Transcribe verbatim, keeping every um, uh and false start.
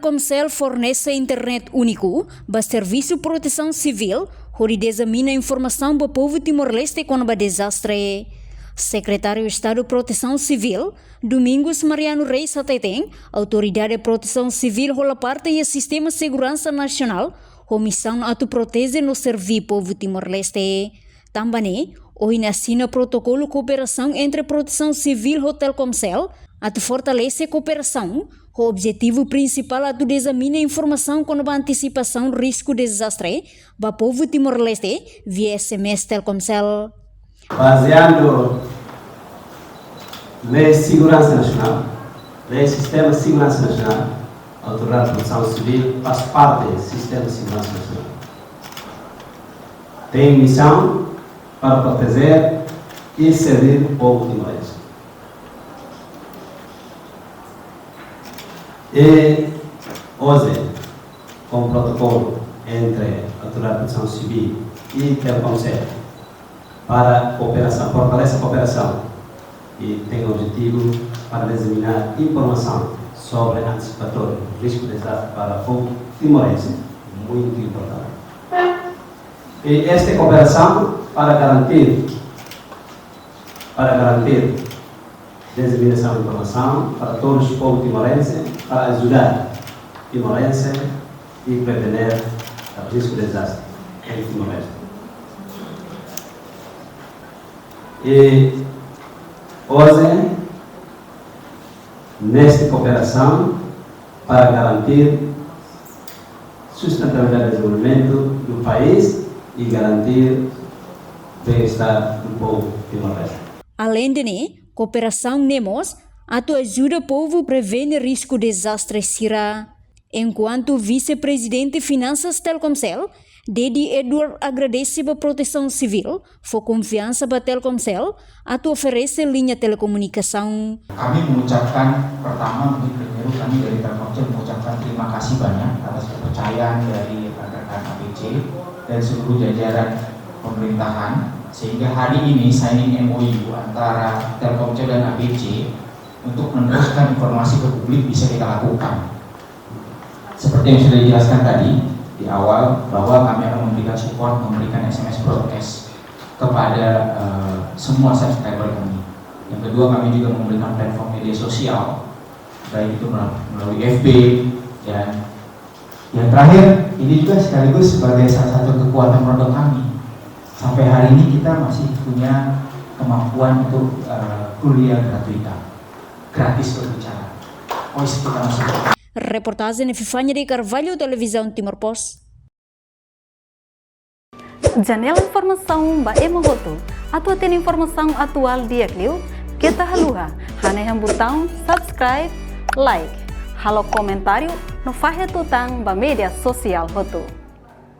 Telkomsel fornese internet úniku ba servisu protesaun sivíl, hodi dizemina informasaun ba povu Timor-Leste kona-ba dezastre. Sekretáriu Estadu Protesaun Sivíl, Domingos Mariano Reis hateten, Autoridade Protesaun Sivíl hola parte iha sistema seguransa nasionál, ho misaun atu proteje no serví povu Timor-Leste. Tanba ne'e, ohin asina protokolu kooperasaun entre Protesaun Sivíl ho Telkomsel, atu fortalese kooperasaun, ho objetivu prinsipál atu dizemina informasaun kona-ba antisipasaun risku dezastre ba povu Timor-Leste via S M S Telkomsel. Bazeando lei seguransa nasionál, lei sistema seguransa nasionál, Autoridade Protesaun Sivíl faz parte do sistema seguransa nasionál. Tem missão para proteger e servir o povo timorense. E hoje, com o protokolu entre Autoridade Protesaun Sivíl e Telkomsel, para kooperasaun, fortalese kooperasaun e tem objetivu para dizeminar informasaun sobre antisipatóriu risku dezastre para povu timorense, muito importante. E esta kooperasaun para garantir, para garantir diseminasaun informasaun para todos os povos timorenses, para ajudar timorenses e prevenir o risco de desastre em Timor-Leste. E hoje, nesta cooperação, para garantir sustentabilidade do desenvolvimento do país e garantir bem-estar do povo timor-leste. Além de ne'e, kooperasaun ne'e mós atu ajuda povu prevene risku dezastre sira. Enkuantu Vise-Prezidente Finansas Telkomsel, Dedi Edward agradese ba Protesaun Sivíl, fó konfiansa ba Telkomsel, atu oferese liña telekomunikasaun. Kami mengucapkan, pertama mungkin primeiru kami dari Telkomsel mengucapkan terima kasih banyak atas kepercayaan dari rekan-rekan A B C dan seluruh jajaran pemerintahan, sehingga hari ini signing M O U antara Telkomsel dan A B C untuk meneruskan informasi ke publik bisa kita lakukan. Seperti yang sudah dijelaskan tadi di awal, bahwa kami akan memberikan support, memberikan S M S broadcast kepada, eh, semua subscriber kami. Yang kedua, kami juga memberikan platform media sosial, baik itu melalui F B, dan yang terakhir, ini juga sekaligus sebagai salah satu kekuatan produk kami. Sampai hari ini kita masih punya kemampuan untuk, eh, kuliah gratuita, gratis berbicara. Oh, kita masih Reportajen Epifania de Carvalho, Televizaun Timor Post. Janela informasaun ba ema hotu. Atu hatene informasaun atuál di'ak liu, keta haluha hanehan butaun subscribe, like, halo komentáriu no fahe tutan ba média sosiál hotu.